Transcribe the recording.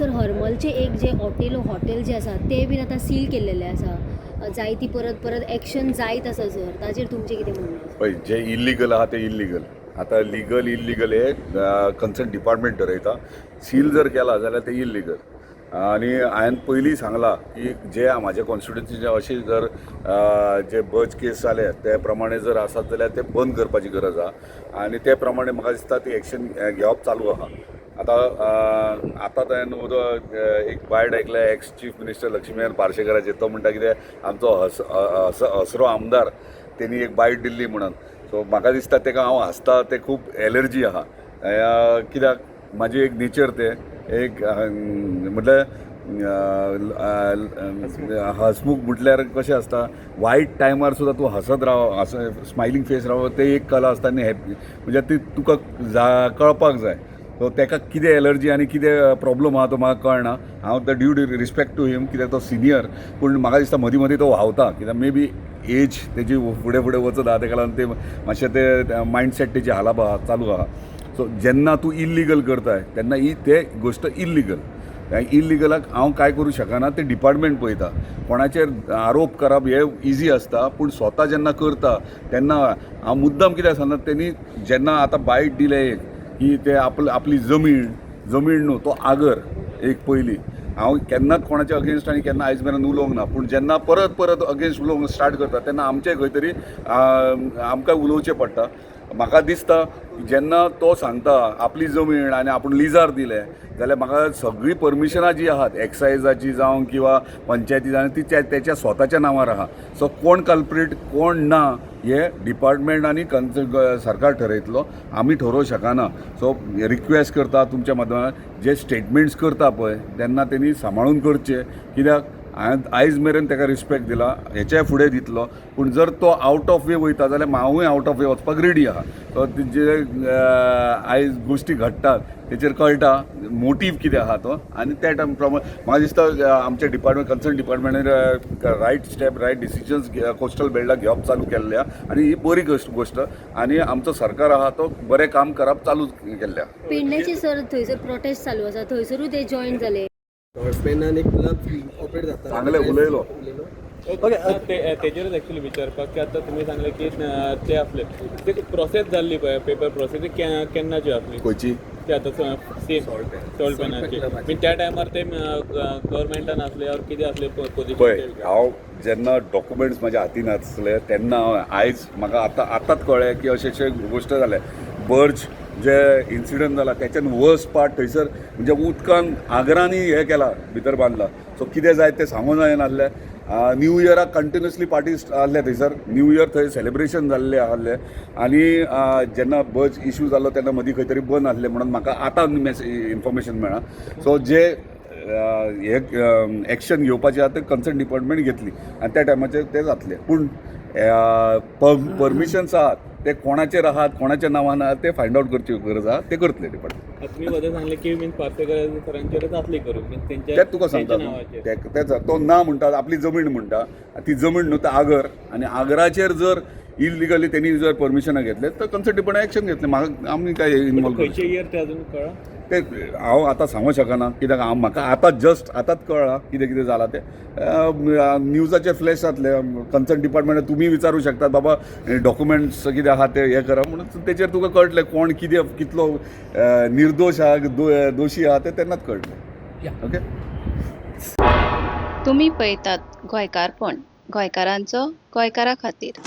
Sir, हरमलचें एक जे ऑटेलो hotel जे आसा तें बीन आतां सील केल्लेलें आसा. जायती परत परत एक्शन जायत आसा सर, ताजेर तुमचें कितें म्हणणें आसा? पळय, जे इल्लिगल आहा ते इल्लिगल. आतां लिगल इल्लिगल हे कन्सर्न डिपार्टमेंट ठरयता. सील जर केला जाल्यार ते इल्लिगल. आनी हांवें पयलीं सांगलां की जे म्हाज्या कॉन्स्टिट्युन्सीचे अशें जर जे बर्ज केस जाले, ते प्रमाणे जर आसत जाल्यार ते बंद करपाची गरज आहा आनी ते प्रमाणे म्हाका दिसता ती एक्शन घेवप चालू आहा. आतां आतां हांवें उदक एक बायट आयकल्या एक्स चीफ मिनिस्टर लक्ष्मीकांत पार्सेकराचे. तो म्हणटा कितें, आमचो हस हस हसरो आमदार, तेणी एक बायट दिल्ली म्हणून. सो म्हाका दिसता तेका हांव हांसता ते खूब एलर्जी आहा. कित्याक म्हाजी एक नेचर ते एक म्हटल्यार हसमुख म्हटल्यार कशें आसता, वायट टायमार सुद्दां तूं हांसत राव, हांस, स्मायलींग फेस राव, ते एक कला आसता आनी हॅपी म्हणजे ती तुका जा कळपाक जाय. सो तेका कितें एलर्जी आनी कितें प्रॉब्लम आहा तो म्हाका कळना. हांव the due respect to him, कित्याक तो सिनियर, पूण म्हाका दिसता मदीं मदीं तो व्हांवता, कित्याक मे बी एज तेजी फुडें फुडें वचत आहा, तेका लागून ते मातशें ते मायंडसेट तेजी हालप आहा, चालू आहा. सो जेन्ना तूं इल्लिगल करताय तेन्ना ही ते गोश्ट इल्लिगल. इल्लिगलाक हांव कांय करूं शकना, ते डिपार्टमेंट पळयता. कोणाचेर आरोप करप हे इजी आसता, पूण स्वता जेन्ना करता तेन्ना हांव मुद्दम कित्याक सांगता, तेणी जेन्ना आतां बायट दिलें एक की ते आपली जमीन, जमीन न्हू तो आगर एक. पयलीं हांव केन्नाच कोणाच्या अगेन्स्ट आनी केन्ना आयज मेरेन उलोवंक ना, पूण जेन्ना परत परत अगेन्स्ट उलोवंक स्टार्ट करता तेन्ना आमचें खंय तरी आमकां उलोवचें पडटा. म्हाका दिसता जेन्ना तो सांगता आपली जमीन आनी आपूण लिजार दिले जाल्यार म्हाका सगळीं परमिशनां जीं आहात एक्सायजाची जावं किंवा पंचायती जावं, ती तेच्या स्वताच्या नांवार आहा. सो कोण कल्प्रीट कोण ना हे डिपार्टमेंट आनी सरकार ठरयतलो, आमी ठरोवंक शकना. सो रिक्वेस्ट करता तुमच्या माध्यमांतल्यान, जे स्टेटमेंट्स करता पळय तेन्ना तेणी सांबाळून करचे, कित्याक हांवें आयज मेरेन ताका रिस्पेक्ट दिला, हेच्या फुडें दितलो, पूण जर तो आवट ऑफ वे वयता जाल्यार हांवूय आवट ऑफ वे वचपाक रेडी आहा. सो जे आयज गोश्टी घडटात तेचेर कळटा मोटीव कितें आहा तो. आनी त्या टायम प्रमाणे म्हाका दिसता आमच्या डिपार्टमेंट, कन्सर्न डिपार्टमेंटान right step, right decisions coastal बेल्टाक घेवप चालू केल्ले आहा आनी ही बरी गोश्ट गोश्ट आनी आमचो सरकार आहा तो बरें काम करप चालू केल्लें आहा. पेडण्याचे सर, थंयसर प्रोटेस्ट चालू आसा, थंयसरूय ते जॉईन जाले. पेनान एक क्लब ऑपरेट जाता. चांगलें उलयलो. उलयलो. ओके, ते तेजेरच एक्चुली विचारपाक की आतां तुमी सांगलें की ते आसले, ते प्रोसेस जाल्ली पळय, पेपर प्रोसेस ती केन्नाची आसली? खंयची? ते आतां सेम सॉल्ट पॅनाची. मीन त्या टायमार ते गव्हर्मेंटान आसले ऑर कितें आसले पळय, पोझिशन? हांव जेन्ना डॉक्युमेंट्स म्हाज्या हातीन आसले तेन्ना हांव आयज म्हाका आतां आतांच कळ्ळें की अशें अशें गोश्ट जालें. बर्ज जे इन्सिडंट जाला तेच्यान वर्स पार्ट थंयसर म्हणजे उदकान आगरांनी हें केलां, भितर बांदलां. सो कितें जायत तें सांगूंक जायनासलें. न्यू इयराक कंटिन्युअसली पार्टीज आहले थंयसर, न्यू इयर थंय सेलिब्रेशन जाल्लें आहलें आनी जेन्ना बर्ज इशू जालो तेन्ना मदीं खंय तरी बंद आहलें म्हणून म्हाका आतां मॅसेज इन्फॉर्मेशन मेळ्ळां. सो जे हे एक्शन घेवपाचें आहा तें कन्सर्न डिपार्टमेंट घेतली आनी त्या टायमाचेर तें जातलें, पूण परमिशन्स आहात ते कोणाचेर आहात, कोणाच्या नांवान आहात, ते फायंड आवट करची गरज आहा. ते करतले डिपार्टमेंट. आता तुमी वदळ सांगलें की मीन पार्सेकर सरांचेरच आसली करून, मीन तेंच्या तेच तुका सांगता. तेंच्या नांवाचेर. तेच तो ना म्हणटा, आपली जमीन म्हणटा. ती जमीन न्हू, तर आगर आनी आगराचेर जर इलिगली तेणी जर परमिशनां घेतले तर कन्सर्न डिपार्टमेंट एक्शन घेतलें. म्हाका आमी काय इनवॉल्व? खंयचे इयर ते अजून कळ्ळां? ते हांव आतां सांगूंक शकना, कित्याक हांव म्हाका आतां जस्ट आतांच कळ्ळां कितें कितें जालां तें. न्यूजाचे फ्लॅश जातले. कन्सर्न डिपार्टमेंट तुमी विचारूं शकतात, बाबा डॉक्युमेंट्स कितें आहा ते हें करा म्हणून. तेचेर तुका कळटलें कोण कितें कितलो निर्दोश आहा, दोशी आहा, तें तेन्नाच कळटलें. ओके. तुमी पळयतात गोंयकारपण, गोंयकारांचो गोंयकारा खातीर.